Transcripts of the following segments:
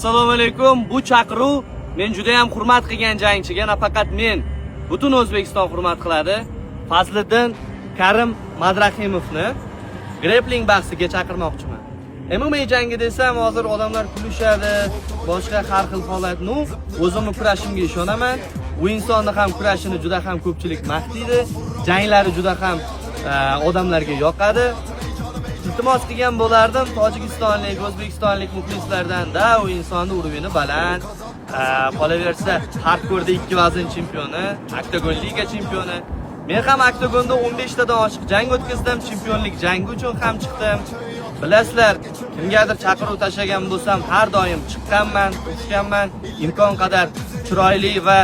Assalomu alaykum. Bu chaqiruv men juda ham hurmat qilgan jangchiga, nafaqat men, butun O'zbekiston hurmat qiladi. Fazliddin Karim Madrahimovni grappling bahsiga chaqirmoqchiman. MMA jangi desam, hozir odamlar kulishadi, boshqa har xil holat. Ну, o'zimni kurashimga ishonaman. U insonni ham kurashini juda ham ko'pchilik maqtaydi. Janglari juda ham odamlarga yoqadi. Iltimos qilgan bo'lardim tojikistonlik, o'zbekistonlik muxlislardan da, u insonni уровень i baland. Qolaversa, hardkorda ikki vazn chempioni, Oktagon liga chempioni. Men ham Oktagonda 15 tadan oshiq jang o'tkazdim, chempionlik jangi uchun ham chiqdim. Bilasizlar, kimgadir chaqiruv tashlagan bo'lsam, har doim chiqqanman, urushganman. Imkon qadar chiroyli va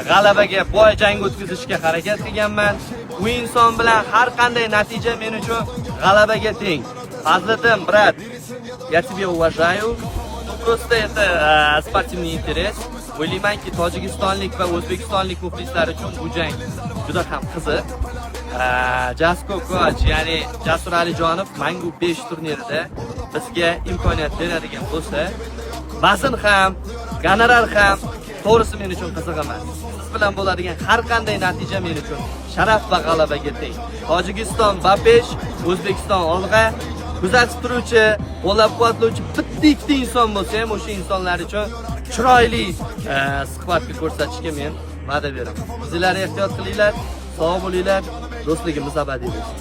g'alabaga boy jang o'tkazishga harakat qilganman. U inson bilan har qanday natija men uchun g'alabaga teng. Fazliddin, брат, я тебя уважаю. Ну, просто это спортивный интерес. O'ylaymanki, tojikistonlik va o'zbekistonlik muxlislar uchun bu jang juda ham qiziq. Jasko Coach, ya'ni Jasur Alijonov Mangu 5 turnirida bizga imkoniyat beradigan bo'lsa, vazn ham, gonorar ham, to'g'risi, men uchun qiziq emas. Siz bilan bo'ladigan har qanday natija men uchun sharaf va g'alabaga teng. Tojikiston ba pesh, O'zbekiston olg'a. Kuzatib turuvchi, qo'llab-quvvatlovchi bitta ikkita inson bo'lsa ham, o'sha insonlar uchun chiroyli схватка ko'rsatishga men va'da beraman. O'zinglar ehtiyot qilinglar, sog' bo'linglar, do'stligimiz abadiy bo'lsin.